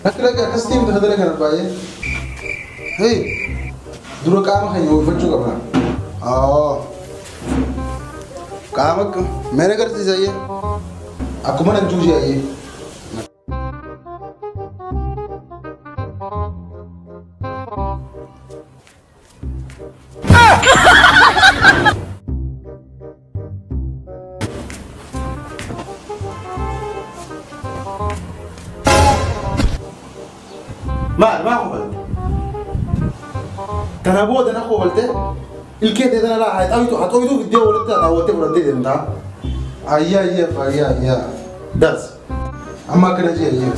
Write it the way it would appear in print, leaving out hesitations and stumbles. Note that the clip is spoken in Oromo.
Lakki akkasitti miti federa kana baay'ee. Hei, dura qaama keenya uffachuu qabna. Qaama mee agarsiisa ayyee. Akkuma nan juusee ayyee. Maal maa kofalte? Kana booda na kofalte ilkee ta'e tana laa haxaawitu haxooytuu fiddee walitti haxaawwattee fudhattee deemtaa. Ayyaa ayyaa ayyaa ayyaa. Das. Amma akkana jee ayyee.